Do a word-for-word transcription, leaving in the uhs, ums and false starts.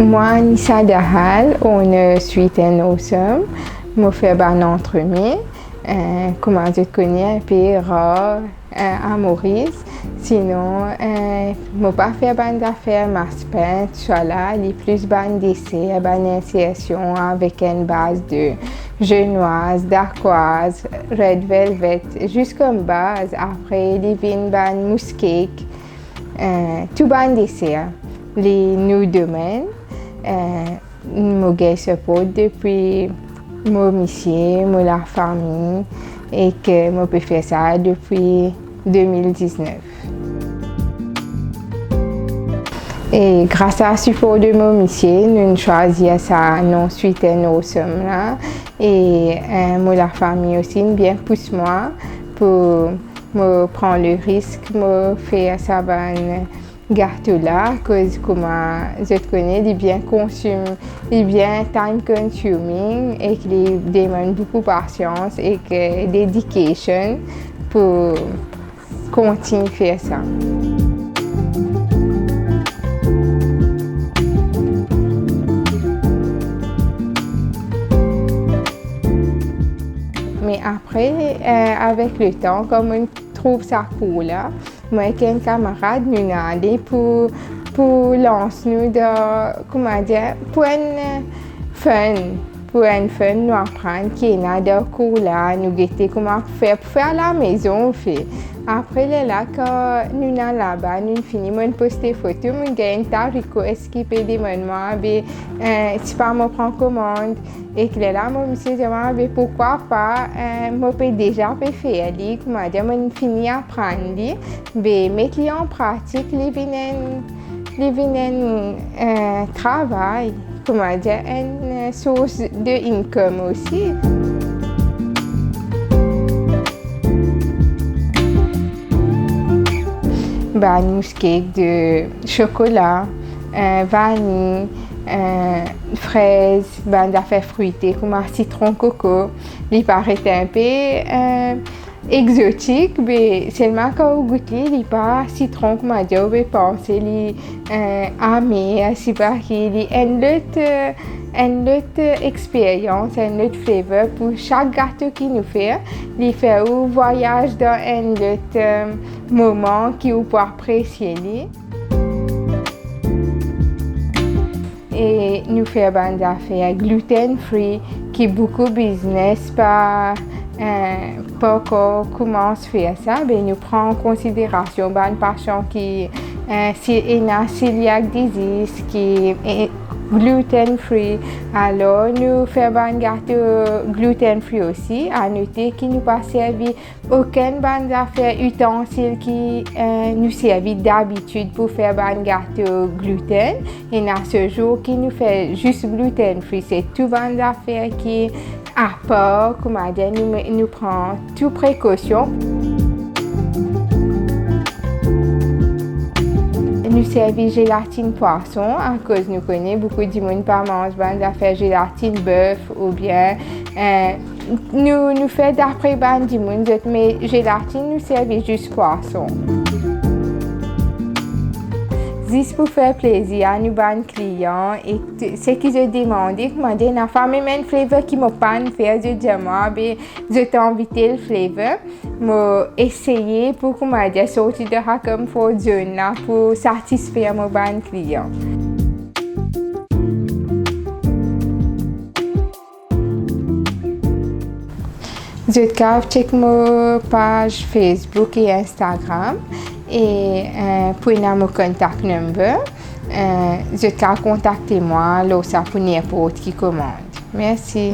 Mwa, Nisha Dahal, owner Sweet and Awesome, mo fer bann entreme, eh, kouma zot kone, inpe rar, eh, a Moris. Sinon, eh, mo pa fer bann zafer maspin, tousala, li plis bann deser, bann insersion avek enn baz de jenwaz, dakwaz, red velvet, zis kom baz. Apre, li vinn bann mousse cake, eh, tou bann deser. Li nou domenn, eh, mo gagn siport depi mo misie, mo lafami, e ke mo pe fer sa depi de mil diznef. E gras a sipor de mo misie, nou'nn swazir sa non Sweet and Awesome la. E, eh, mo lafami osi inn bien pous mwa pou mo pran le risk, mo fer sa bann gato la, akoz kouma zot kone, li bien konsim-, li bien time consuming, ek li demann boukou pasians ek, eh, dedication pou kontign fer sa. Me apre, eh, avek letan, kan mo'nn trouv sa kour la, mwa ek enn kamarad, nou'nn ale pou, pou lans nou dan, kouma dir, pou enn fun, pou enn fun, nou aprann ki ena dan kour la, nou gete kouma pou fer, pou fer alamezon, anfet. Apre lerla, kan nou'nn al laba, nou'nn fini, mo'nn poste foto, mo'nn gagn enn ta request ki pe demann mwa, be, eh, si pa mo pran komand. Ek lerla mo misie dir mwa, be pourkwa pa, eh, mo pe deza pe fer li, kouma dir, mo'nn fini aprann li, be met li an pratik, li vinn enn, li vinn enn, eh, travay, kouma dir, enn, eh, source de income osi. Bann mousse cake de sokola, eh, vani, eh, frez, bann zafer frite kouma sitron, koko. Li paret inpe, eh, exotik, be selman kan ou gout li, li pa sitron, kouma dir, ou pe panse li, eh, amer, sipa ki, li enn lot, eh, enn lot, eh, experyans, enn lot flavor pou sak gato ki nou fer. Li fer ou vwayaz dan enn lot, eh, moman ki ou pou apresie li. E nou fer bann zafer gluten free, ki boukou biznes pa, eh, pa ankor koumans fer sa, be nou pran an konsiderasion bann pasian ki, eh, si ena celiac disease, ki, eh, gluten free. Alor nou fer bann gato gluten free osi. A note ki nou pa servi okenn bann zafer, itansil ki, eh, nou servi dabitid pou fer bann gato gluten. Ena se zour ki nou fer zis gluten free, se tou bann zafer ki apar, kouma dir, nou me-, nou pran tou prekosion. Nou servi zelatinn pwason, akoz nou kone boukou dimoun pa manz bann zafer zelatinn bef oubien, eh, nou, nou fer dapre bann dimoun, zot, me zelatinn nou servi zis pwason. Zis pou fer plezir a nou bann klian, e t-, seki zot demande, kouma dir, ena mem enn flavor ki mo pa'nn fer, zot dir mwa, be zot anvi tel flavor. Mo eseye pou, kouma dir, sorti dan sa comfort zone la pou satisfer mo bann klian. Zot kav check mo paz Facebook e Instagram, e, eh, pou ena mo contact number, eh, zot kav kontakte mwa lor sa pou ninport ki komand. Mersi.